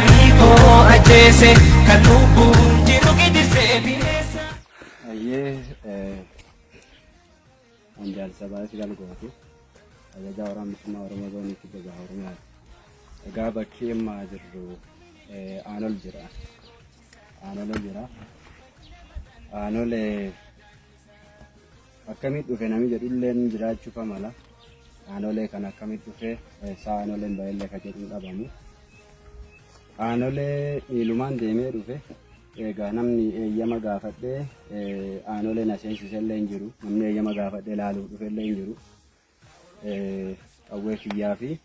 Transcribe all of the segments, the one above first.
Lammii koo ajjeese kan lubbuun jiru gidirsee bineensa. Hayyee an jaal sabaa si galgooti. Ajajaa Waraana Bilisummaa Oromoo Zoonii Kibba Baha Oromiyaati. Egaa bakki amma jirru Aanol jira. Aanole jira. Aanole akkamitti dhufe namni jedhulleen jiraachuu fa mala. Aanolee kana akkamitti dhufe saa aanoleen bahellee ka jedhu hin dhabamu. Aanolee miilumaan deemee dhufe. Egaa namni eeyyama gaafadhee aanolee na seensisellee hin jiru. Namni eeyyama gaafadhee laaluuf dhufellee hin jiru. Qawwee kiyyaa fi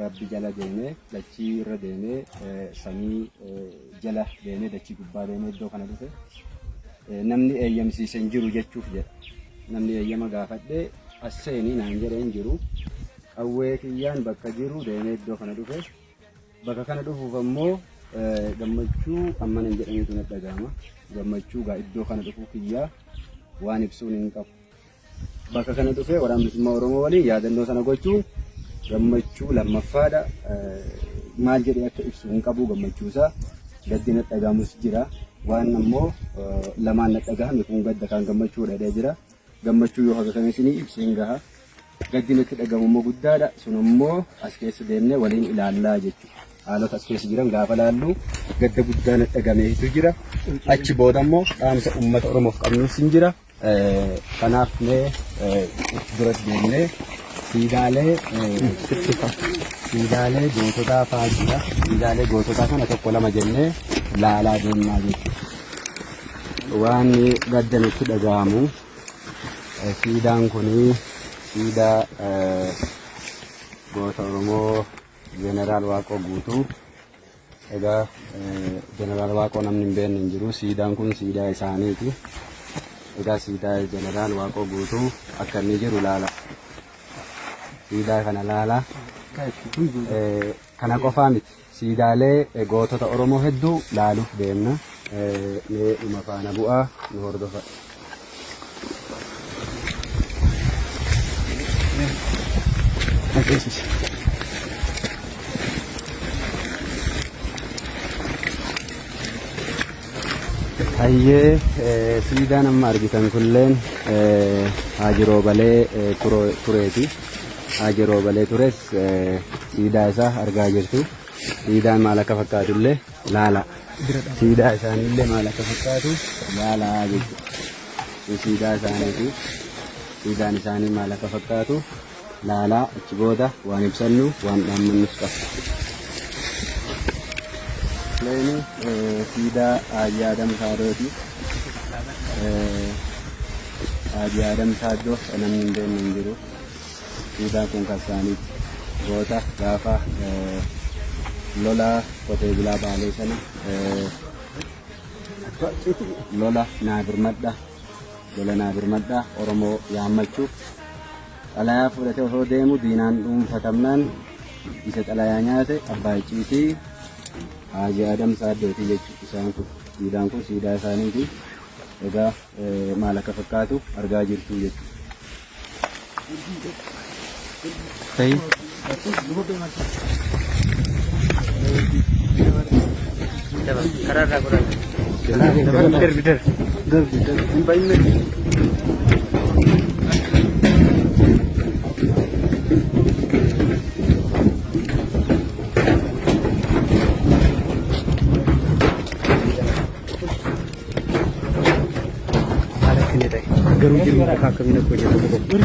Rabbi jala deemee dachii irra deemee samii jala deemee dachii gubbaa deemee iddoo kana dhufe namni eeyyamsiise hin jiru jechuuf jedha. Namni eeyyama gaafadhee as seeni naan jedhe hin jiru. Qawwee kiyyaan bakka jiru deemee iddoo kana dhufe. Bakka kana dhufuuf ammoo gammachuu ammana hin jedhamutu natti dhaga'ama. Gammachuu gaa iddoo kana dhufuu kiyyaa waan ibsuun hin qabu. Bakka kana dhufee Waraana Bilisummaa Oromoo waliin yaadannoo sana gochuun gammachuu lammaffaadha. Maal jedhee akka ibsu hin qabu gammachuusaa. Gaddi natti dhaga'amus jira. Waan ammoo lamaan natti dhagahame kun gadda kaan gammachuudha jedhee jira. Gammachuu yoo haga kana isinii ibse hin gaha. Gaddi natti dhagahamu immoo guddaadha. Sun immoo as keessa deemnee waliin ilaallaa jechuudha. Haalota as keessa jiran gaafa laallu gadda guddaa natti dhagahameetu jira. Achi booda immoo dhaamsa uummata Oromoof qabnus hin jira. Kanaaf mee dura deemnee siidaalee siidaalee goototaa fa'aa jira. Siidaalee goototaa kana tokko lama jennee laalaa deemnaa jechuudha. Waan gadda nutti dhaga'amu siidaan kun siidaa goota Oromoo Jeneraal Waaqoo Guutuu. Egaa Jeneraal Waaqoo namni hin beekne hin jiru. Siidaan kun siidaa isaaniiti. Egaa siidaa Jeneraal Waaqoo Guutuu akka inni jiru laala. Siidaa kana laala. Kana qofaa miti. Siidaalee gootota Oromoo hedduu laaluuf deemna. Mee dhuma faana bu'aa nu hordofa. Hayyee siidaan amma argitan kulleen Haaji Roobalee Tureeti. Haaji Roobalee Tures siidaa isaa argaa jirtu. Siidaan maal akka fakkaatu illee laala. Siidaa isaaniillee maal akka fakkaatu laalaa jechuudha. Kun siidaa isaaniiti. Siidaan isaanii maal akka fakkaatu laalaa achi booda waan ibsannu waan dhaammannus qaba. Leeni siidaa Haaji Adam Saadooti. Haaji Adam Saaddoo namni hin beekne hin jiru. Siidaan kun kan isaaniiti. Goota gaafa lola qotee bulaa Baalee sana lola naa birmadha lola naa birmadha Oromoo yaammachuuf xalayaa fudhatee osoo deemu diinaan dhuunfatamnaan isa xalayaa nyaate abbaa icciitii Haaji Adam Saaddooti jechuudha isaan kun. Siidaan kun siidaa isaaniiti. Egaa maal akka fakkaatu argaa jirtu jechuudha. Tayi. Karaarraa godhan. Darbi darbi. Darbi darbi. Hin bahinne. Haala akkanii ta'e. Garuu jiru bakka akkamiin akka hojjetu tokko.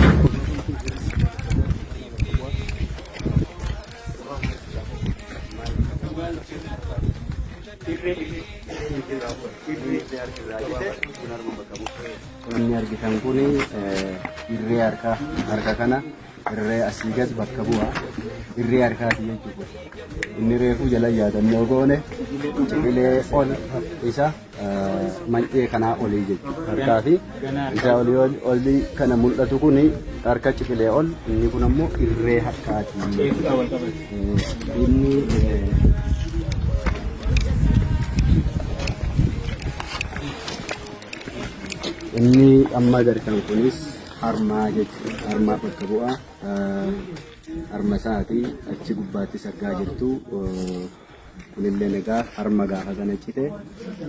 Inni argitan kun irree harkaa harka kana irree asii gad bakka bu'a. Irree harkaati jechuudha. Inni reefuu jala yaadannoo goone ciqilee ol isa man'ee kanaa olii jechuudha. Harkaa fi isa olii olii kana mul'atu kun harka ciqilee ol inni kun ammoo irree harkaati. Inni inni amma agartan kunis harmaa jechuudha. Harmaa bakka bu'a. Harma isaati achi gubbaattis argaa jirtu. Kunillee egaa harma gaafa sana cite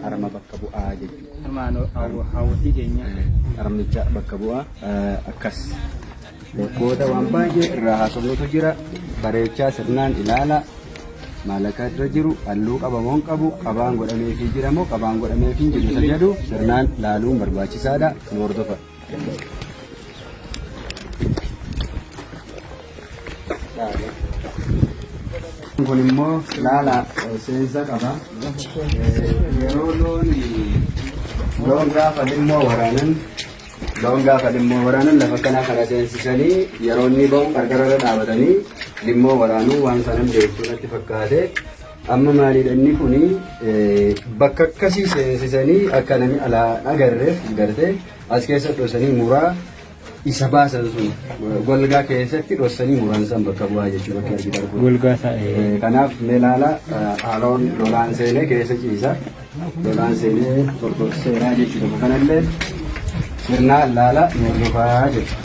harma bakka bu'aa jechuudha. Harmaan hawwatii keenya. Harmicha bakka bu'aa akkas. Bakkoota waan baay'ee irraa haasofnutu jira. Bareechaa sirnaan ilaala. Maal akka irra jiru halluu qaba moo hin qabu qabaan godhameefii jira moo qabaan godhameefii hin jiru isa jedhu sirnaan laaluun barbaachisaadha. Nu hordofa. Kun immoo laala seensa qaba. Yeroo loon loon gaafa dhimmoo waraanan loon gaafa dhimmoo waraanan lafa kanaa kana seensisanii yeroo inni ba'u qarqara irra dhaabatanii dhimmoo waraanuu waan sanan beektuu natti fakkaate. Amma maalidha inni kuni bakka akkasii seensisanii akka namni alaa agarreef gartee as keessa dhoosanii muraa isa baasan sun golgaa keessatti dhossanii muran san bakka bu'aa jechuudha bakki argitan kun. Golgaa isaa. Kanaaf mee ilaala haloon lolaan seenee keessa ciisa. Lolaan seenee tortorseeraa jechuudha. Kanallee sirnaa ilaala nu hordofaa jechuudha.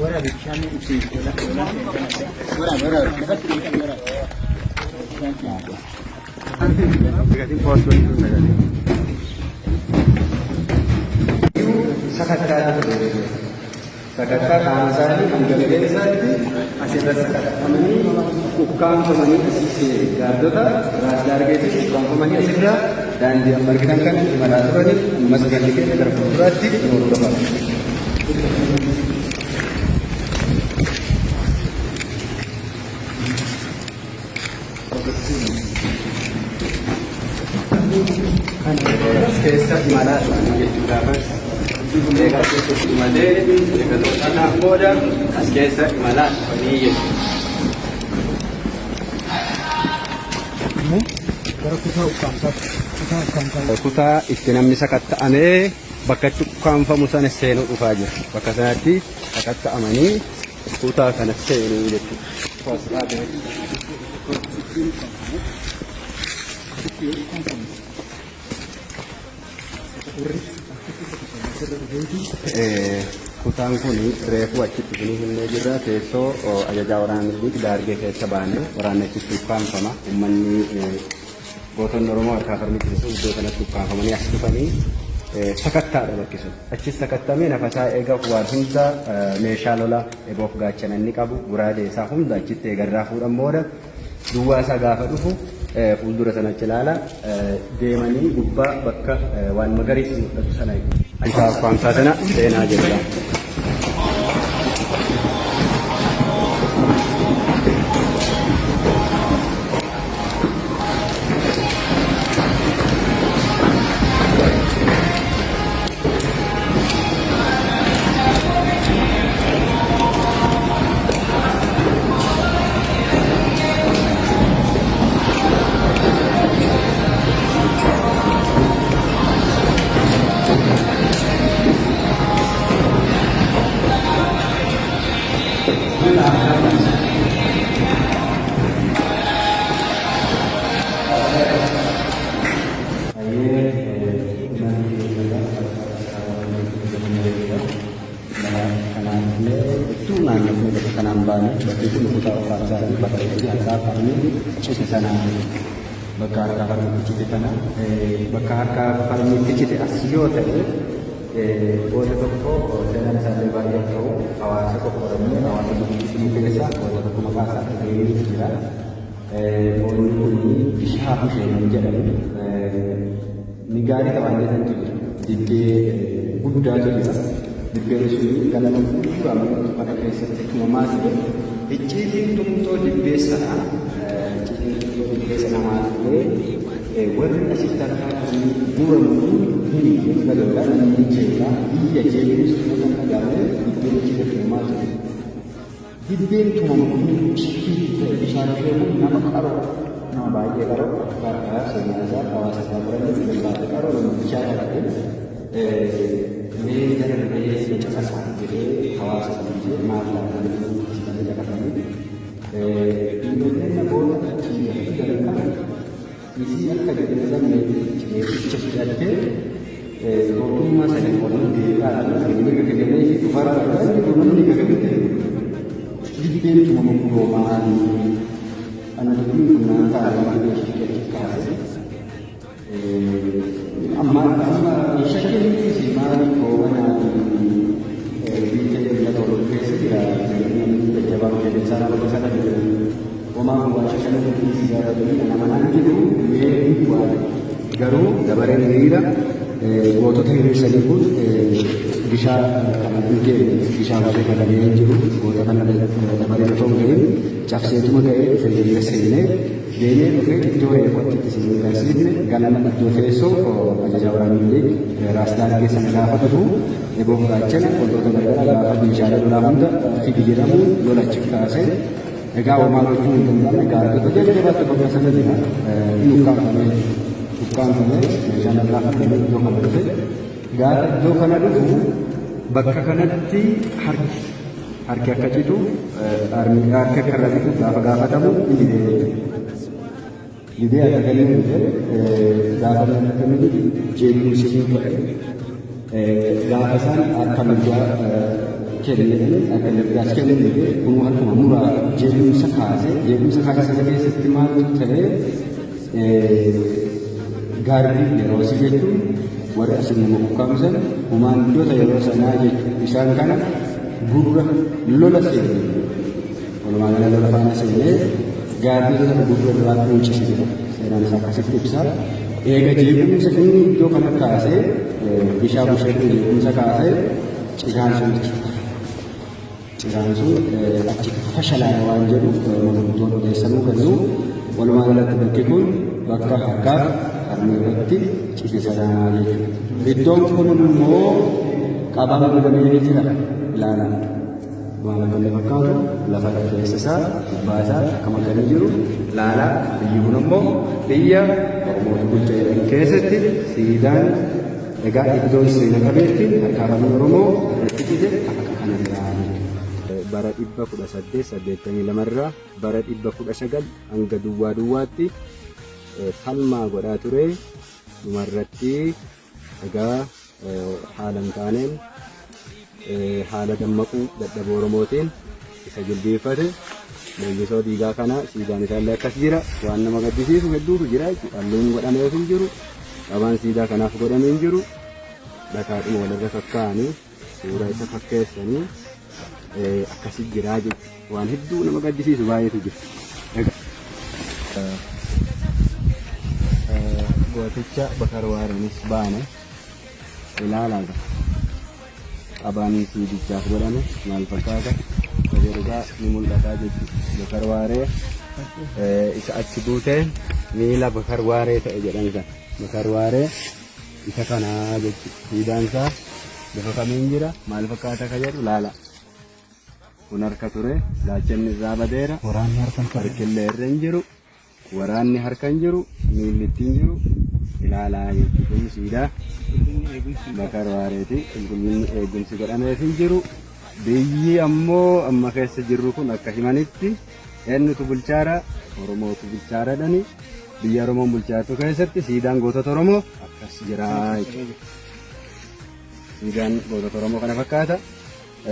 Waraabe bishaan ibsee waraabe waraabe lafatti waraabe. Sakattaa sakattaa qaama isaanii hanga rifeensaatti asirra sakatta'amanii ukkaamfamanii asii gaaddota raas daargeetti ukkaamfamanii asirra daandii amma argitan kana imalaa turanii ammas galli keenya gara fuulduraatti nu hordofaa. As keessa imalaa turanii jechuudhaafas egaa keessatti imalee egaa to'annaan booda as keessa imalaa dhufanii jechuudha. Gara kutaa ukkaamsaatti. Kutaa ukkaamsaa. Kutaa itti namni sakatta'amee bakka itti ukkaamfamu sana seenuu dhufaa jira. Bakka sanatti sakatta'amanii kutaa kana seenuu jechuudha. Kutaan kun reefuu achitti isinii himnee jirra. Teessoo ajajaa waraana Minilik Daargee keessa baane waraanni achitti ukkaamfama. Uummanni gootonni Oromoo harkaa farmi citisu iddoo kanatti ukkaamfamanii as dhufanii sakattaadha bakki sun. Achis sakattamee nafasaa eega waan hunda meeshaa lola eboof gaachana inni qabu guraadee isaa hunda achitti eegarraa fuudhan booda duwwaa isaa gaafa dhufu fuuldura sanatti ilaala deemanii gubbaa bakka waan magariisa mul'atu sana kutaa ukkaamsaa sana seenaa jirra. Kanaan baane bakki kun kutaa ukkaamsaa fi bakka itti harkaa farmi cite sana bakka harkaa farmi cite kana bakka harkaa farmi cite as yoo ta'e goota tokko seenaan isaallee baay'ee ta'u hawaasa qoqqoodamee hawaasa guddisuu keessa goota tokko maqaa isaa dhaga'ee jira. Goonni kun Bishaa Huseen jedhamu ni gaarii ta'an jedhantu jira. Dibbee guddaatu jira. Dibbeen sun galma fuuldura mul'atu kana keessatti tumamaa ture. Icciitiin tumtoo dibbee sanaa icciitiin tumtoo dibbee sanaa maal ture? Warri asitti harkaa qabanii muramu kun hin dhaga'uudha. Namni jeeqaa biyya jeequu sun kan dhaga'ame dibbeen achitti tumamaa ture. Dibbeen tumamu kun icciitii ta'e bishaan kun nama qaroo nama baay'ee qaroo akka seenaa isaa hawaasa isaa biratti baay'ee qaroo nama bishaan qabate mee jara dhufee caqasaa jedhee hawaasa sana jedhee maal laata jedhanii caqasanii dhiironni namoota achii galan kana isii akka jedhe san meeticha fudhattee mootummaa sana waliin deebi'aa mirga kennee isii dhufaa barbaade namni gagabite dibbeen tumamu kunoo maali? Ana dubbiin kun naan ta'a waan jedhu achi kaase. Amma amma shakkiin maali koobanaa biyya biyya tolu keessa jira namni jajjabaa hojjetee isaan bakka sana jiru. Homaa kun waan shakkan dhiisii gaafatanii nama naan jiru mee waan garuu dabareen hiriira gootota hiriirsanii kun gishaa kana hin geenye gishaa buusee kana gahee jiru goota kana dabareen otoo hin gahin cabseetuma gahee dhufe hiriira seenee deemee dhufee iddoo reefu achitti isin agarsiifne galma iddoo teessoo ajajaa waraana Minilik Raas Daargee sana gaafa dhufu eboof gaachana wantoota garaagaraa gaafa meeshaalee lolaa hunda fidi jedhamu lola achi kaasee egaa homaa gochuu hin danda'amne gaartota jajjabaatti bakka sana jira inni ukkaanfamee ukkaanfamee meeshaan lolaa fudhamee iddoo kana dhufe gaafa iddoo kana dhufu bakka kanatti harki harki akka citu harki akka irraa citu gaafa gaafatamu inni didee jechuudha. Didee akka kennuu dide gaafa inni akka kennuu dide jeequmsi ni ka'e. Gaafa isaan harka mirgaa kennanii harka mirgaas kennuu dide kun harkuma muraa jeequmsa kaase jeequmsa kaase sana keessatti maaltu ta'e gaardii yeroosii jechuun warri asin nama ukkaamsan kumaandoota yeroo sanaa jechuun isaan kana gurra lola seene walumaa gala lola faana seenee gaardii sana gurra irraa quucise jedha seenaan isaa akkasitti ibsa. Eega jeequmsa inni iddoo kana kaasee bishaan busheetu jeequmsa kaasee cigaan sun Ciraan sun achi fashalaa'e waan jedhu manguddoon odeessanuu kennu. Walumaa galatti bakki kun bakka harkaaf harmee irratti cite sanaa jechuudha. Iddoon kun immoo qabaan godhamee jira ilaala. Waan akka inni fakkaatu lafa keessa isaa gubbaa isaa akkam akka inni jiru ilaala. Biyyi kun immoo biyya Oromootu bulcha jedhan keessatti siidaan Egaa iddoon seena qabeetti harkaa Oromoo irratti cite akka kana jira jechuudha. Bara 1882 irraa bara 1900 hanga duwwaa duwwaatti falmaa godhaa ture. Dhumarratti egaa haala hin taaneen haala dammaquu dadhabuu Oromootiin isa jilbiiffate. Leenjisoo Diigaa kana siidaan isaallee akkas jira. Waan nama gaddisiisu hedduutu jira jechuudha. Halluun godhameef hin jiru. Qabaan siidaa kanaaf godhamee hin jiru. Dhakaadhuma walirra kakkaa'anii suura isa fakkeessanii akkasi jira jechuudha. Waan hedduu nama gaddisiisu baay'eetu jira. Gooticha Bakar Waareenis baane ilaalaa qabaan siidichaaf godhame maal fakkaata jedhugaa ni mul'ata jechuudha. Bakar Waaree isa achi buuteen miila Bakar Waaree ta'e jedhan sana. Bakar Waaree isa kanaa jechuudha. Siidaan isaa bifa kamiin jira maal fakkaata ka jedhu laala. Kun harka ture gaachanni irraa badeera. Waraanni harkan ture. Harkillee irra hin jiru. Waraanni harka hin jiru, miilli itti hin jiru, ilaalaa jechuun kun siidaa Bakar Waareeti. Qulqullinni eegumsi godhameef hin jiru. Biyyi ammoo amma keessa jirru kun akka himanitti eenyutu bulchaara? Oromootu bulchaara dhani. Biyya Oromoon bulchaatu keessatti siidaan gootota Oromoo akkas jira jechuudha. Siidaan gootota Oromoo kana fakkaata.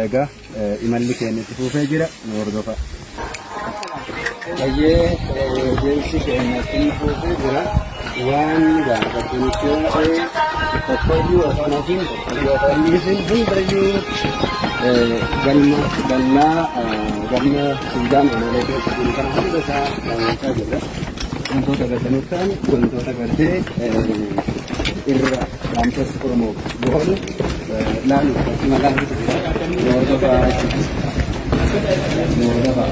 Egaa imalli keenya itti fufee jira nu hordofaa. Bayyee deemsi keenya itti fufee jira. Waan gaafatu nutti yoo ta'e tokkoyyuu osoo hin hafin tokkoyyuu osoo hin dhiisin hundayyuu galma bal'aa galma siidaan onolee keessa jiru kana hunda isaa daawwachaa jirra. Wantoota gartanii ta'an wantoota gartee irra dhaamsas Oromoo goonu laalu imalaalutu jira. Nu hordofaa jechuudha. Nu hordofaa.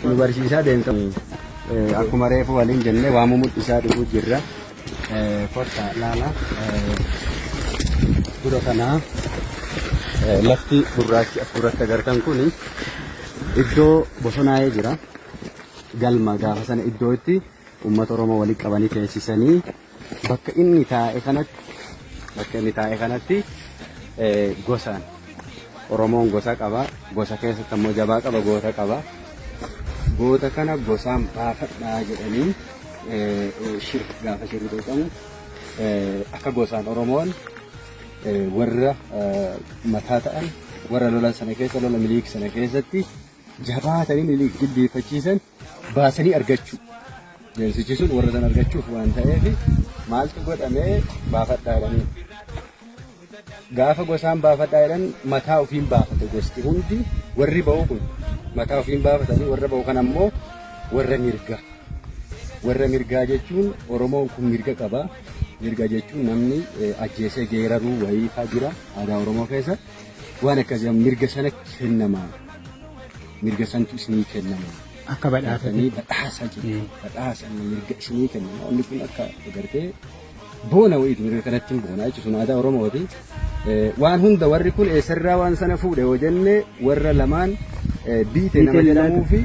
Nu barsiisaa deemta. Akkuma reefu waliin jennee waamuu mul'isaa dhufuu jirra. Kottaa laala. Dura kanaa lafti gurraachi as duratti agartan kun iddoo bosonaa'ee jira. Galma gaafa sana iddoo itti uummata Oromoo walitti qabanii teessisanii bakka inni taa'e kanatti bakka inni taa'e kanatti gosaan Oromoon gosa qaba. Gosa keessatti ammoo jabaa qaba, goota qaba. Goota kana gosaan baafadhaa jedhanii shir gaafa shirri xaxamu akka gosaan Oromoon Warra mataa ta'an warra lola sana keessa lola Miliik sana keessatti jabaatanii Miliik jilbeeffachiisan baasanii argachuu. Deemsichi sun warra sana argachuuf waan ta'eef maaltu godhamee baafadhaa jedhanii. Gaafa gosaan baafadhaa jedhan mataa ofiin baafate gosti hundi warri ba'u kun mataa ofiin baafatanii warra ba'u kan ammoo warra mirgaa. Warra mirgaa jechuun Oromoon kun mirga qaba. Mirga jechuun namni ajjeesee geeraruu wayii faa jira aadaa Oromoo keessa. Waan akkasii mirga sana kennama. Mirga santu isinii kennama. Akka badhaasanii badhaasa jechuudha. Badhaasa mirga isinii kennama. Wanni kun akka agartee boona wayiiti mirga kanatti hin boona jechuun aadaa Oromooti. Waan hunda warri kun eessarraa waan sana fuudhe yoo jenne warra lamaan biitee nama jedhamuu fi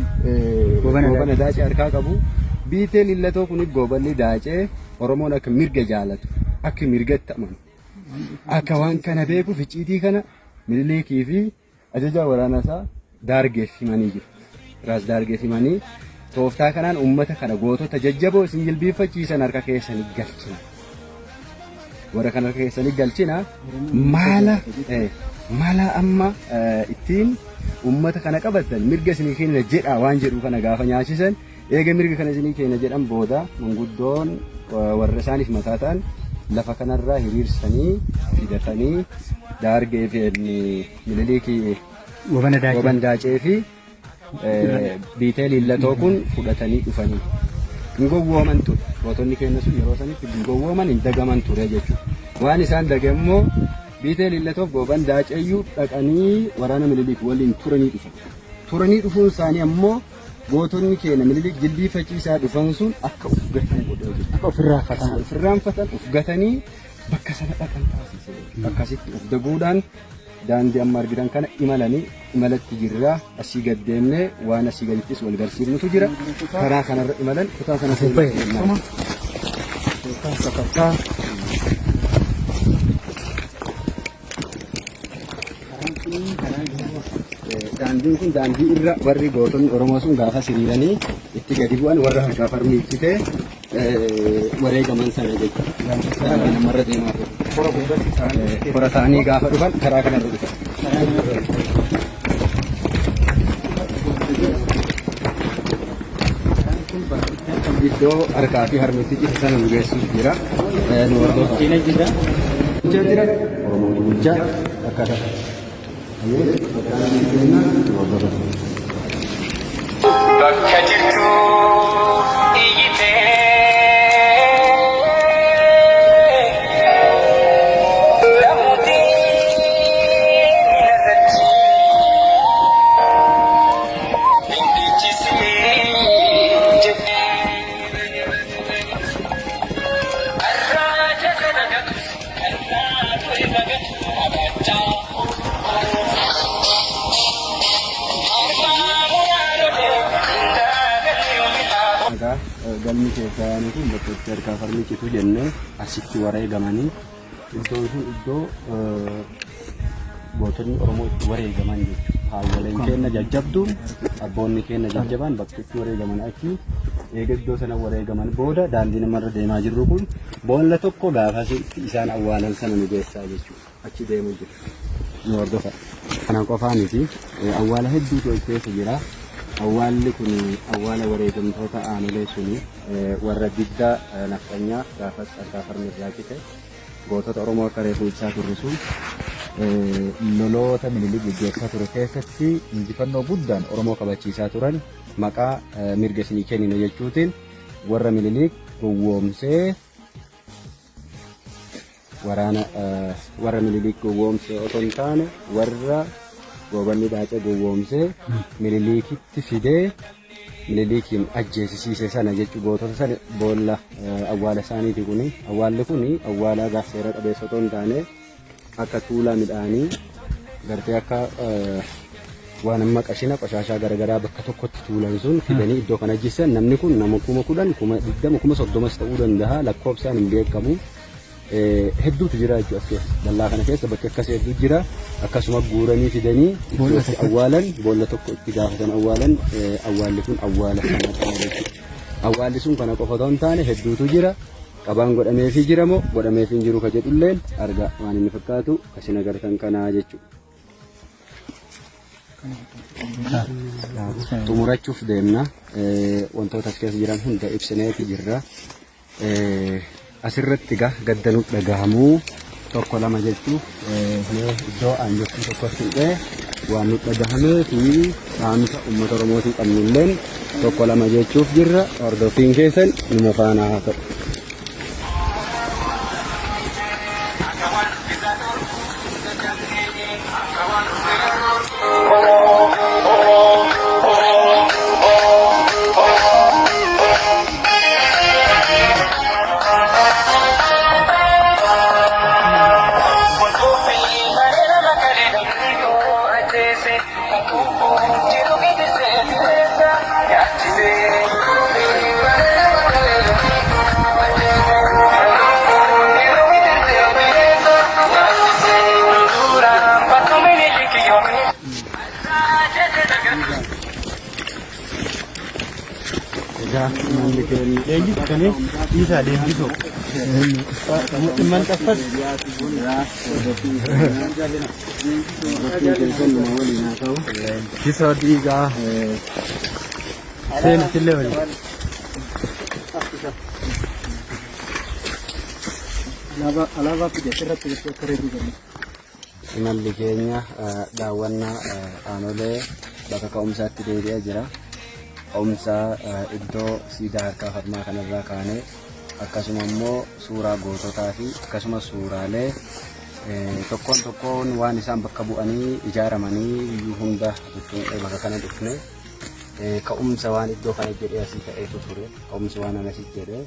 goobana daacee harkaa qabu. Biitee lillatoo kun goobanni daacee Oromoon akka mirga jaalatu akka mirgatti amanu akka waan kana beekuuf icciitii kana Minilikii fi ajajaa waraanaa isaa Daargeef himanii jiru. Raas Daargeef himanii tooftaa kanaan uummata kana gootota jajjaboo isin jilbiinfachiisan harka keessanii galchina. Warra kana harka keessanii galchina mala mala amma ittiin uummata kana qabatan mirga isinii kenna jedha waan jedhu kana gaafa nyaachisan eega mirga kana isinii kenna jedhan booda manguddoon warra isaaniif mataa ta'an lafa kanarraa hiriirsanii fidatanii Daargee fi Miniliikii Goobana Daacee. Gooban Daacee fi Biitee Liillatoo kun fudhatanii dhufanii. Hin gowwooman ture. Gootonni keenya sun yeroo sanitti hin gowwooman hin dagaman ture jechuudha. Waan isaan dage immoo Biitee Liillatoof Gooban Daaceeyyuu dhaqanii waraana Miniliik waliin turanii dhufan. Turanii dhufuun isaanii ammoo gootonni keenya Miniliik jilbiifachiisaa dhufan sun akka of gatan godhee jechuudha. Akka ofirraanfatan. Ofirraanfatan of gatanii bakka sana dhaqan taasise. Akkasitti of daguudhaan daandii amma argitan kana imalanii imalatti jirra. Asii gad deemnee waan asii gadittis wal garsiifnutu jira. Karaa kanarra imalan kutaa kana seenuu. Daandiin kun daandii irra warri gootonni Oromoo sun gaafa siriiranii itti gadi bu'an warra harkaa farmi ibsitee wareegaman sana jechuudha. Daandii namarra deemaa jiru. Kora ta'anii gaafa dhufan karaa kanarra dhufan. Iddoo harkaa fi harmitti cite sana nu geessuuf jira. Nu hordofaa. Bulchaa jira. Oromootu bulchaa akka ta'e. Bakka jirtu iyyitee lamuutiin irratti hin dhiichisin jettee arraaja sana gatu karraa ture nagatu abachaa. Egaa galmi keessaa yaanu kun bakka itti harkaa farmi citu jennee asitti wareegamanii iddoon sun iddoo gootonni Oromoo itti wareegaman jechuudha. Haawwoleen keenya jajjabduun abboonni keenya jajjabaan bakka itti wareegaman achi eega iddoo sana wareegaman booda daandii namarra deemaa jirru kun boolla tokko gaafas itti isaan awwaalan sana nu geessaa jechuudha. Achi deemuu jira. Nu hordofa. Kana qofaa miti. Awwaala hedduutu as keessa jira. Awwaalli kun awwaala wareegamtoota aanolee suni warra diddaa nafxanyaa gaafas harkaa farmi irraa cite gootota Oromoo akka reefuu ibsaa turre sun loloota Minilik geggeessaa ture keessatti injifannoo guddaan Oromoo kabachiisaa turan maqaa mirga isinii kennina jechuutiin warra Minilik gowwoomsee waraana warra Minilik gowwoomsee otoo hin taane warra Goobanni Daacee gowwoomsee Minilikitti fidee Minilikiin ajjeesisiise sana jechuu gootota sana boolla awwaala isaaniiti kuni. Awwaalli kuni awwaala gaaf seera qabeessa otoo hin taane akka tuulaa midhaanii gartee akka waan amma qashina qoshaashaa garaagaraa bakka tokkotti tuulan sun fidanii iddoo kana jissan namni kun nama 10,000 20,000 30,000 ta'uu danda'a lakkoofsaan hin beekamu. Hedduutu jira jechuudha as keessa. Dallaa kana keessa bakki akkasii hedduu jira. Akkasuma guuranii fidanii iddoo itti awwaalan boolla tokko itti gaafatan awwaalan awwaalli kun awwaala sana qaba jechuudha. Awwaalli sun kana qofa otoo hin taane hedduutu jira. Qabaan godhameefii jira moo godhameefii hin jiru ka jedhulleen arga waan inni fakkaatu kasin agartan kanaa jechuudha. Xumurachuuf deemna. Wantoota as keessa jiran hunda ibsineeti jirra. Asirratti egaa gadda nu dhagahamuu tokko lama jechuuf mee iddoo aanjoftuu tokkotti hidhee waan nu dhagahamee fi dhaamsa uummata Oromootii qabnulleen tokko lama jechuuf jirra. Hordoffiin keessan numa faana haa ta'u. Egaa manni keenya Leenjisanii dhiisaa leenjisoo. Dhimman xaffas. Leenjisoo dhiigaa. Seena sillee waliin. Alaabaa fide asirratti gochuu akka reefu jennu. Imalli keenya daawwannaa aanolee bakka ka'umsaatti deebi'ee jira. Ka'umsa iddoo siidaa harkaa harmaa kanarraa kaanee akkasuma immoo suuraa goototaa fi akkasuma suuraalee tokkoon tokkoon waan isaan bakka bu'anii ijaaramanii iyyuu hunda tuttuunqee bakka kana dhufne. Ka'umsa waan iddoo kana jedhee asii ka'eetu ture. Ka'umsi waan ana asii jedhee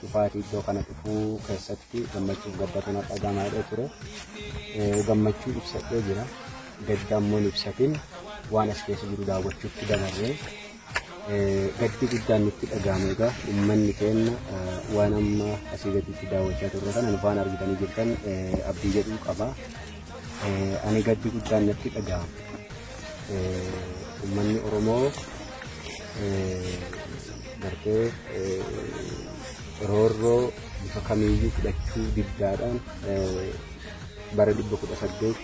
dhufaatii iddoo kana dhufuu keessatti gammachuuf gaddatu na dhaga'ama jedhee ture. Gammachuu ibsadhee jira. Gadda ammoo hin ibsatin waan as keessa jiru daawwachuutti dabarree. Gaddi guddaan nutti dhaga'ame egaa uummanni keenya waan amma asii gaditti daawwachaa turre kana nu faana argitanii jirtan abdii jedhuu qaba. Ani gaddi guddaan natti dhaga'ame. Uummanni Oromoo gartee roorroo bifa kamiiyyuu fudhachuu diddaadhaan bara 1882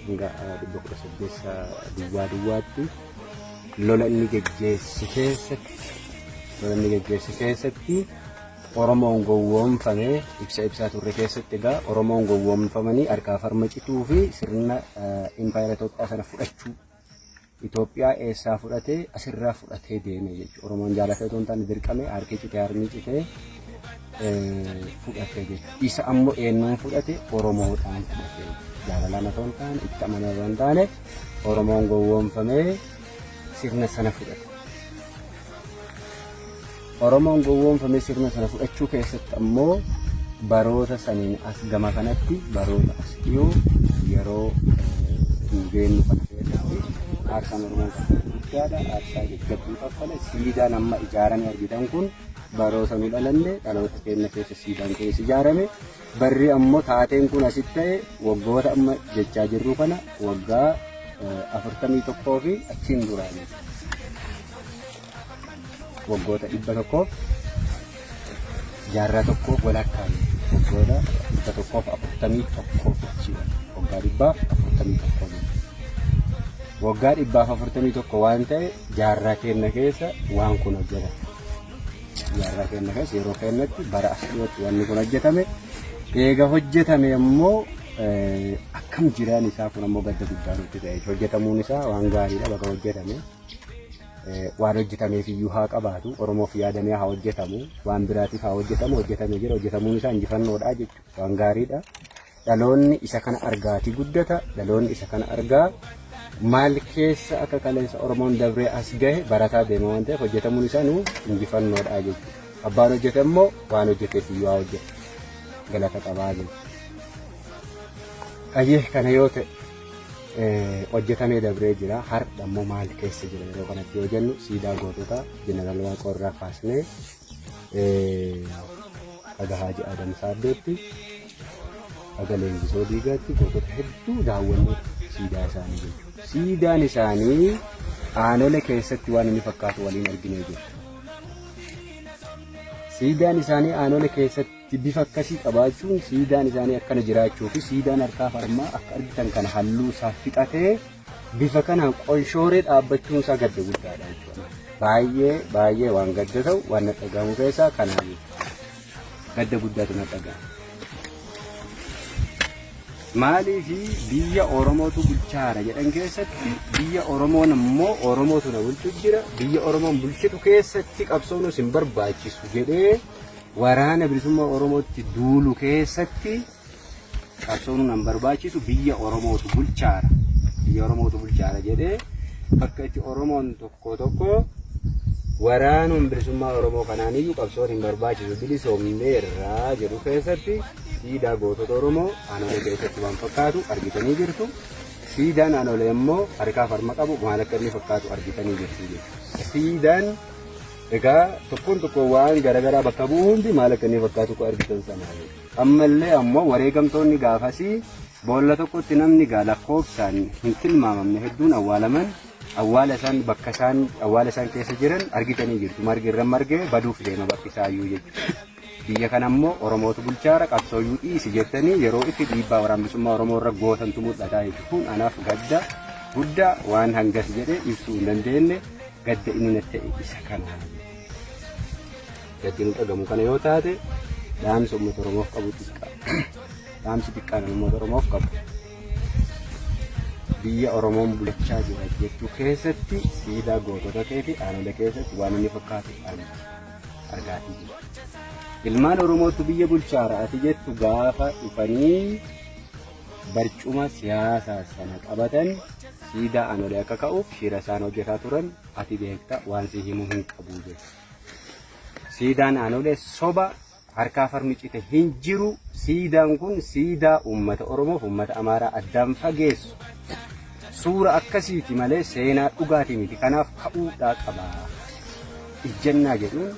hanga 1800 duwwaa duwwaatti lola inni geggeesse keessatti lola inni geggeesse keessatti Oromoon gowwoomfame ibsa ibsaa turre keessatti egaa Oromoon gowwoomfamanii harkaaf harma cituu fi sirna impaayera Itoophiyaa sana fudhachuu Itoophiyaa eessaa fudhatee asirraa fudhatee deeme jechuudha. Oromoon jaalatee otoo hin taane dirqame harki citee harmi citee fudhate jechuudha. Isa ammoo eenyuun fudhate Oromoodhaan fudhate. Jaalalaan otoo hin taane itti amanee otoo hin taane Oromoon gowwoomfamee sirna sana fudhate. Oromoon gowwoomfamee sirna sana fudhachuu keessatti ammoo baroota saniin as gama kanatti baroota as dhiyoo yeroo nu geenyu kana keessatti aarsaan Oromoon kaffale guddaadha. Aarsaa jajjabduu kaffale. Siidaan amma ijaarame argitan kun baroota nu dhalanne dhaloota keenya keessa siidaan kunis ijaarame. Barri ammoo taateen kun asitti ta'e waggoota amma jechaa jirru kana waggaa 41 fi achiin duraa jechuudha. Waggoota 100 jaarraa tokkoof walakkaa waggoota 141 jechuudha. Waggaa 141 jechuudha. Waggaa 141 waan ta'e jaarraa keenya keessa waan kun hojjetame. Jaarraa keenya keessa yeroo keenyatti bara as dhiyootti wanni kun hojjetame. Eega hojjetame immoo akkam jiraan isaa kun ammoo gadda guddaa nutti ta'e. Hojjetamuun isaa waan gaariidha bakka hojjetame. Waan hojjetameef iyyuu haa qabaatu Oromoof yaadamee haa hojjetamu waan biraatiif haa hojjetamu hojjetamee jira hojjetamuun isaa injifannoodha jechuudha waan gaariidha. Dhaloonni isa kana argaatii guddata dhaloonni isa kana argaa maal keessa akka kaleessa Oromoon dabree as gahe barataa deema waan ta'eef hojjetamuun isaa nu injifannoodha jechuudha. Abbaan hojjete immoo waan hojjeteef iyyuu haa hojjetu galata qabaa jechuudha. Qayyee kana yoo ta'e hojjetamee dabree jira. Har'a immoo maal keessa jira yeroo kanatti yoo jennu siidaa gootota Jeneraal Waaqoo irraa kaasnee haga Haaji Adam Saaddootti haga Leenjisoo Diigaatti gootota hedduu daawwannee siidaa isaanii jechuudha. Siidaan isaanii aanole keessatti waan inni fakkaatu waliin arginee jira. Siidaan isaanii Aanolee keessatti bifa akkasii qabaachuun, siidaan isaanii akkana jiraachuu fi siidaan harkaaf harmaa akka argitan kana halluu isaa fixatee bifa kanaan qonshooree dhaabbachuun isaa gadda guddaadha jechuudha. Baay'ee baay'ee waan gadda ta'u waan na dhagahamu keessaa kanaa jechuudha. Gadda guddaatu na dhagahama. Maaliif biyya Oromootu bulchaara jedhan keessatti, biyya Oromoon immoo Oromootu na bulchu jira, biyya Oromoon bulchitu keessatti qabsoonus hin barbaachisu jedhee waraana bilisummaa Oromootti duulu keessatti, qabsoon nan barbaachisu, biyya Oromootu bulchaara, biyya Oromootu bulchaara jedhee bakka itti Oromoon tokko tokko waraanuun bilisummaa Oromoo kanaaniyyuu qabsoon hin barbaachisu, bilisoomneerra jedhu keessatti, siidaa gootota Oromoo Aanolee keessatti waan fakkaatu argitanii jirtu. Siidaan Aanolee immoo harkaaf harma qabu maal akka inni fakkaatu argitanii jirtu jechuudha. Siidaan egaa tokkoon tokko waan garaagaraa bakka bu'u hundi maal akka inni fakkaatu ko argitan sanaa jechuudha. Ammallee ammoo wareegamtoonni gaafasii boolla tokkotti namni gaa lakkoofsaan hin tilmaamamne hedduun awwaalaman, awwaala isaan bakka isaan awwaala isaan keessa jiran argitanii jirtu. Margi irra margee baduuf deema bakki isaayyuu jechuudha. Biyya kana immoo Oromootu bulchaara, qabsooyyuu dhiisi jettanii yeroo itti dhiibbaa waraana bilisummaa Oromoo irra gootantu mul'ata jechuudha. Kun anaaf gadda guddaa waan hangas jedhee ibsuu hin dandeenye, gadda inni natti ta'e isa kana. Gaddi nu dhagamu kana yoo taate, dhaamsa uummata Oromoof qabu xiqqaa. Dhaamsi xiqqaan uummata Oromoof qabu, biyya Oromoon bulchaa jira jettu keessatti siidaa gootota keetii Aanolee keessatti waan inni fakkaatu argaatii jira. Ilmaan Oromootu biyya bulchaara ati jettu gaafa dhufanii barcuma siyaasaa sana qabatan, siidaa Aanolee akka ka'uuf shira isaan hojjetaa turan ati beekta, waan si himuu hin qabu jechuudha. Siidaan Aanolee soba, harkaa harmi cite hin jiru. Siidaan kun siidaa uummata Oromoof uummata Amaaraa addaan fageessu. Suura akkasiiti malee seenaa dhugaatii miti. Kanaaf ka'uudhaa qaba. Ijjannaa jedhuun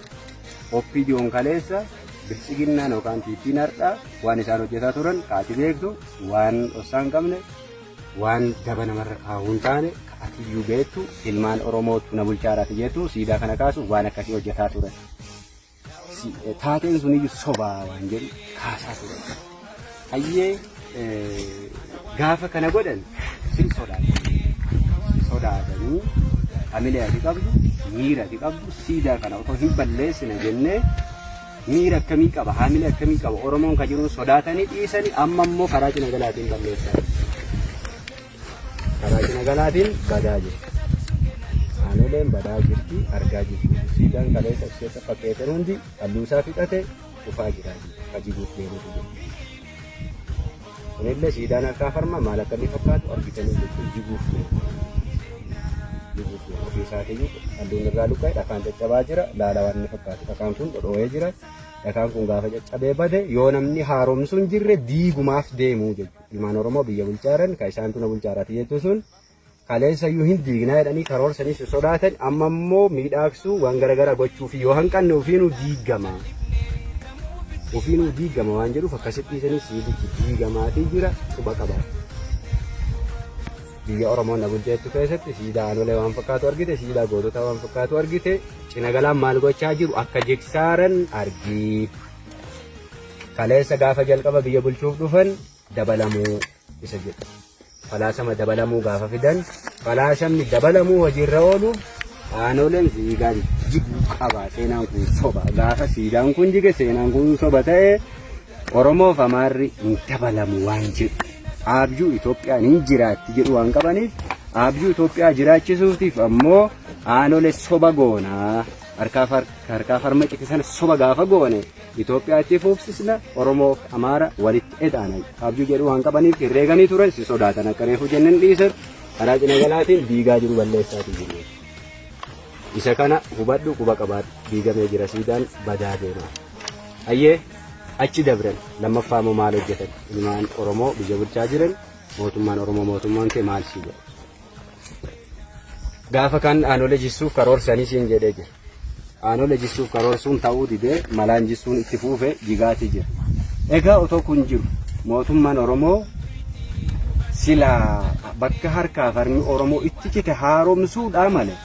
OPDOn kaleessa, Biltsiginnaan yookaan TP'n har'aa waan isaan hojjetaa turan kaati beektu, waan dhossaa hin qabne, waan daba namarra kaa'uu hin taane, ka atiyyuu beektu, ilmaan Oromootu na bulchaaraati jettu siidaa kana kaasu waan akkasii hojjetaa turan. Taateen suniyyuu sobaa waan jedhu kaasaa turan. Hayyee, gaafa kana godhan sin sodaatanii sodaatanii hamilee ati qabdu, miira ati qabdu, siidaa kana otoo hin balleessine jennee miira akkamii qaba, hamilee akkamii qaba Oromoon ka jiruun sodaatanii dhiisanii, amma immoo karaa cina galaatiin balleessan. Karaa cina galaatiin badaa jirti. Aanoleen badaa jirti, argaa jirti. Siidaan kaleessa as keessa fakkeessan hundi halluu isaa fixate dhufaa jira. Hajiguuf deemutu jira. Kunillee siidaan harkaa farma maal akka inni fakkaatu argitanii jechuun jiguuf deema. Jiguuf deema. Ofii isaatiiyyuu halluun irraa luqqa'e, dhakaan caccabaa jira. Laala waan inni fakkaatu. Dhakaan kun dhodhoo'ee jira. Dhakaan kun gaafa caccabee bade, yoo namni haaromsu hin jirre, diigumaaf deemuu jechuudha. Ilmaan Oromoo biyya bulchaaran kan isaantu na bulchaaraati jettu sun kaleessa iyyuu hin diignaa jedhanii karoorsanii si sodaatan, amma immoo miidhaaksuu waan garaagaraa gochuuf yoo hanqanne ofiinuu diigama. Ofiinuu diigama waan jedhuuf akkasitti dhiisanii siidichi diigamaatii jira, quba qaba. Biyya Oromoon na bulcheettu keessatti siidaa Aanolee waan fakkaatu argite, siidaa goototaa waan fakkaatu argite, cina galaan maal gochaa jiru akka jigsaaran argi. Kaleessa gaafa jalqaba biyya bulchuuf dhufan dabalamuu isa jedhu. Falaasama dabalamuu gaafa fidan, falaasamni dabalamuu hojiirra ooluuf Aanoleen siidaan jiguu qaba. Seenaan kun soba. Gaafa siidaan kun jige, seenaan kun soba ta'e, Oromoof Amaarri hin dabalamu waan jedhu. Abjuu Itoophiyaan hin jiraatti jedhu waan qabaniif, abjuu Itoophiyaa jiraachisuutiif ammoo Aanolee soba goonaa. Harkaaf harma cite sana soba gaafa goone Itoophiyaatti fuufsisna, Oromoof Amaara walitti edaana abjuu jedhu waan qabaniif herreeganii turan, si sodaatan akka reefu jenneen dhiisan, karaa cina galaatiin diigaa jiru, balleessaatii jiru. Isa kana hubadhu, quba qabaadhu, diigamee jira siidaan, badaa deema. Hayyee, achi dabran, lammaffaa immoo maal hojjetan ilmaan Oromoo biyya bulchaa jiran, mootummaan Oromoo, mootummaan kee maal si godhe? Gaafa kan Aanolee jissuuf karoorsanii siin jedhee jira. Aanolee jissuuf karoorsuun ta'uu didee malaan jissuun itti fuufe jigaatii jira. Egaa otoo kun jiru, mootummaan Oromoo silaa bakka harkaaf harmi Oromoo itti cite haaromsuudhaa malee,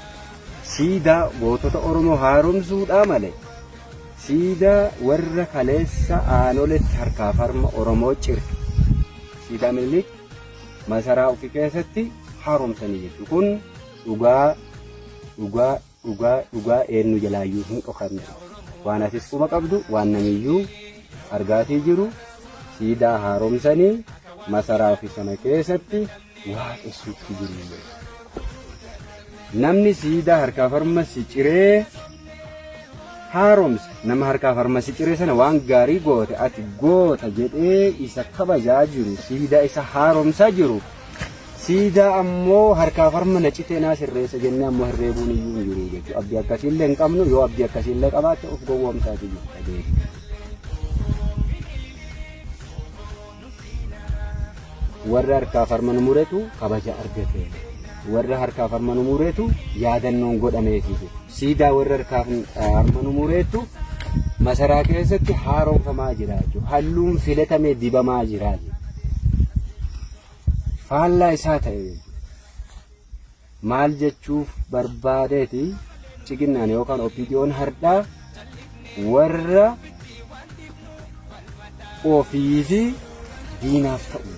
siidaa gootota Oromoo haaromsuudhaa malee, Siidaa warra kaleessa Aanoletti harkaaf harma Oromoo cire. Siidaa Minilik masaraa ofii keessatti haaromsanii jechuudha. Kun dhugaa dhugaa dhugaa dhugaa eenyu jalaayyuu hin dhokanne. Waan atis quba qabdu waan namiyyuu argaatii jiru siidaa haaromsanii masaraa ofii sana keessatti waaqessuutti jiru. Namni siidaa harkaaf harma si ciree haaromse nama harkaaf harma si ciree sana waan gaarii goote ati goota jedhee isa kabajaa jiru siidaa isa haaromsaa jiru siidaa ammoo harkaaf harma na citee naa sirreessa jennee ammoo herreebuun iyyuu hin jiru jechuudha. Abdii akkasiillee hin qabnu yoo abdii akkasiillee qabaatte of gowwoomsaati jechuudha. Warra harkaaf harma nu muretu kabaja argate. Warra harkaaf harma nu muretu yaadannoon godhameefi. Siidaa warra harkaaf harma nu muretu masaraa keessatti haaromfamaa jira jechuudha. Halluun filatamee dibamaa jira jechuudha. Faallaa isaa ta'e jechuudha. Maal jechuuf barbaadeeti ciqinnaan yookaan OPDOn hardhaa warra ofii fi diinaaf ta'u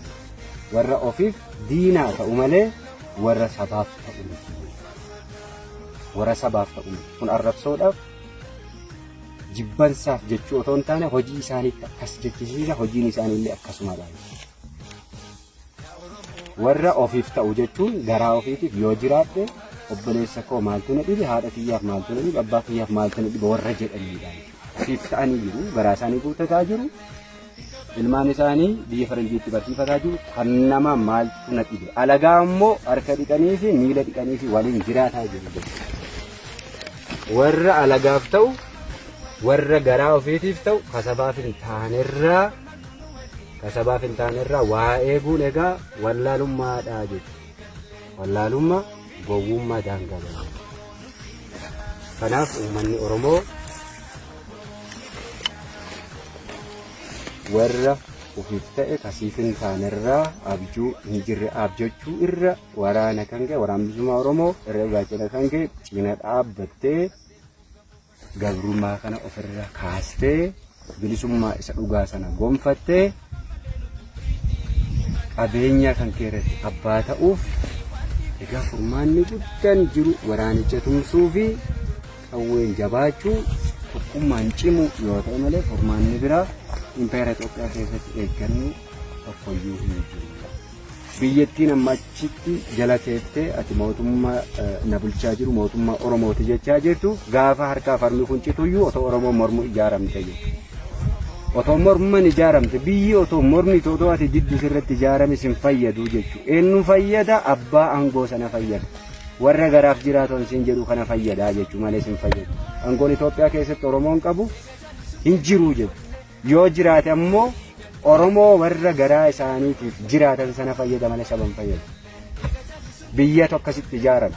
warra ofiif diinaa ta'u malee warra sabaaf ta'u miti. Warra sabaaf ta'u miti. Kun arrabsoodhaaf jibbansaaf jechuu otoo hin taane hojii isaaniitti akkas jechisiisa hojiin isaaniillee akkasumadha. Warra ofiif ta'u jechuun garaa ofiitiif yoo jiraadhe obboleessa koo maaltu na dhibe haadha kiyyaaf maaltu na dhibe abbaa kiyyaaf maaltu na dhibe warra jedhanidha. Ofiif ta'anii jiru garaa isaanii guuttataa jiru ilmaan isaanii biyya faranjiitti barsiifataa jiru kan nama maaltu na dhibe alagaa immoo harka dhiqanii fi miila dhiqanii fi waliin jiraataa jiru jechuudha. Warra alagaaf ta'u warra garaa ofiitiif ta'u kasabaaf hin taanerraa Ka sabaaf hin taane irraa waa eeguun egaa wallaalummaadha jechuudha. Wallaalummaa gowwummaa daangaa malee. Kanaaf uummanni Oromoo warra ofiif ta'e kasiif hin taane irraa abjuu hin jirre abjachuu irra waraana kan ka'e waraana bilisummaa Oromoo irra gaachana kan ka'e cina dhaabbattee gabrummaa kana ofirra kaastee bilisummaa isa dhugaa sana gonfattee qabeenya kan kee irratti abbaa ta'uuf egaa furmaanni guddaan jiru waraanicha tumsuu fi qawween jabaachuu tokkummaan cimu yoo ta'e malee furmaanni biraa impeera Itoophiyaa keessatti eeggannu tokkoyyuu hin jiru. Biyyattiin amma achitti jala teettee ati mootummaa na bulchaa jiru mootummaa Oromooti jechaa jirtu gaafa harkaaf harmi kun cituyyuu otoo Oromoon mormu ijaaramte jechuudha. Otoo morman ijaaramte biyyi otoo mormi otoo ati diddu sirratti ijaarame sin fayyadu jechuudha. Eenyu fayyada abbaa aangoo sana fayyada. Warra garaaf jiraatan sin jedhu kana fayyada jechuudha malee sin fayyadu. Aangoon Itoophiyaa keessatti Oromoon qabu hin jiru jechuudha. Yoo jiraate ammoo Oromoo warra garaa isaaniitiif jiraatan sana fayyada malee saba hin fayyadu. Biyyatu akkasitti ijaarame.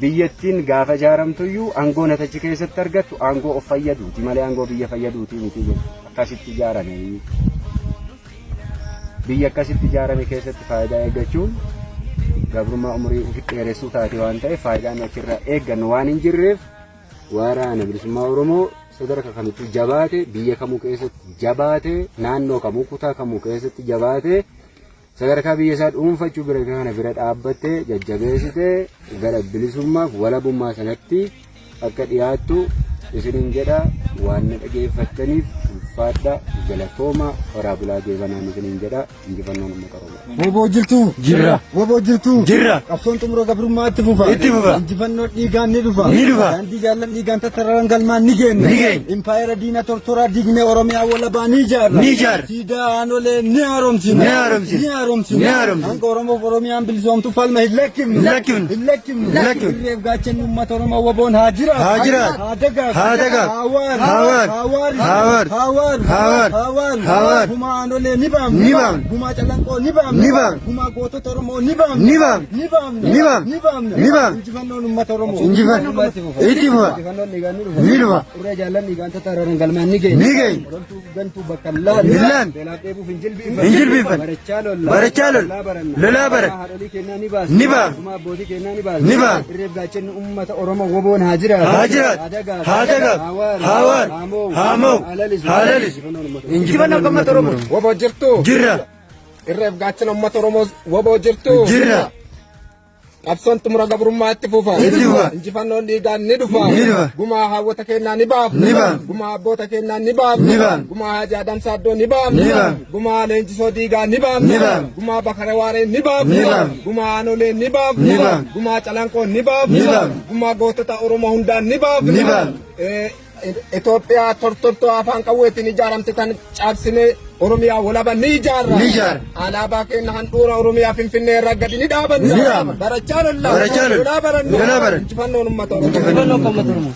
Biyyattiin gaafa ijaaramtuyyuu aangoo natachi keessatti argattu aangoo of fayyaduuti malee aangoo biyya fayyaduuti miti jechuudha. Akkasitti ijaarame. Biyya akkasitti ijaarame keessatti faayidaa eeggachuun gabrummaa umurii ofi dheeressuu taate waan ta'eef faayidaan achirraa eeggannu waan hin jirreef Waraana Bilisummaa Oromoo sadarka kamittuu jabaate biyya kamuu keessatti jabaate naannoo kamuu kutaa kamuu keessatti jabaate sadarkaa biyya isaa dhuunfachuu bira kana bira dhaabbattee jajjabeessitee gara bilisummaaf walabummaa sanatti akka dhiyaattu isiniin jedha waan na dhageeffattaniif ulfaadha galatooma horaa bulaa deebanaan isiniin jedha Injifannoon uummata Oromoo. Woboo jirtuu? Jirra. Woboo jirtuu? Jirra. Qabsoon xumura gabrummaa itti fufa. Itti fufa. Injifannoon dhiigaan ni dhufa. Ni dhufa. Daandii jaallan dhiigaan tattararan galmaan ni geenna. Ni geenna. Impaayera diina tortoraa diignee Oromiyaa walabaa ni ijaarra. Ni ijaarra. Siidaa aanolee ni haaromsina. Ni haaromsina. Ni haaromsina. Ni haaromsina. Hanga Oromoof Oromiyaan bilisoomtu falma hin lakkifnu. Hin lakkifnu. Hin lakkifnu. Hin lakkifnu. Irreef gaachanni uummata Oromoo woboon haa jiraatu. Haa jiraatu. Haa dagaagu. Haa dagaagu. Haa waaru. Haa waaru. Haa waaru. Haa waaru. Haa waaru. Haa waaru. Haa waaru. Haa waaru. Gumaa aanolee ni baafna. Ni baafna. Gumaa calanqoo ni baafna. Ni baafna. Gumaa gootota Oromoo ni baafna. Ni baafna. Ni baafna. Ni baafna. Ni baafna. Ni baafna. Injifannoon uummata Oromoo. Injifannoo. Itti fufa. Injifannoon dhiigaan ni dhufa. Ni dhufa. Urree jaallan dhiigaan tattaararan galmaan ni geenya. Ni geenya. Loltuu gantuu bakka hin laanne. Hin laanne. Beelaaf dheebuuf hin jilbiinfanne. Hin jilbiinfanne. Barachaa lolla. Barachaa lolla. Lolaa baranna. Lolaa baranna. Gumaa haadholii keenyaa ni baasna. Ni baafna. Gumaa abbootii keenyaa ni baasna. Ni baafna. Irreef gaachanni uummata Oromoo woboon haa jiraatu. Haa jiraatu. Haa dagaagu. Haa dagaagu. Haa waaru. Haa waaru. Jawaar. Haa mo'u. Haa lalisu. Injifannoo uummata Oromoo. Waboo jirtu. Jirra. Irreef gaachana uummata Oromoo waboo jirtu. Jirra. Qabsoon xumura gabrummaa itti fufa. Itti fufa. Injifannoon dhiigaan ni dhufa. Ni dhufa. Gumaa haawwota keenyaa ni baafna. Ni baafna. Gumaa abboota keenyaa ni baafna. Ni baafna. Gumaa Haji Adam Saaddoo ni baafna. Ni baafna. Gumaa Leenjisoo Diigaa ni baafna. Ni baafna. Gumaa Bakara Waaree ni baafna. Ni baafna. Gumaa Aanolee ni baafna. Ni baafna. Gumaa Calanqoo ni baafna. Ni baafna. Gumaa gootota Oromoo hundaa ni baafna. Ni baafna. Itoophiyaa tortortoo afaan qawweetiin ijaaramte tan cabsinee Oromiyaa walaba ni ijaarra. Ni ijaarra. Alaabaa keenya handhuura Oromiyaa Finfinnee irraa gadi ni dhaabanna. Ni dhaabanna. Barachaa lolla. Barachaa lolla. Lolaa baranna. Lolaa baranna. Injifannoon uummata Oromoo.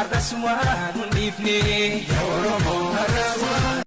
Arras waan hin dhiifne. Oromoo.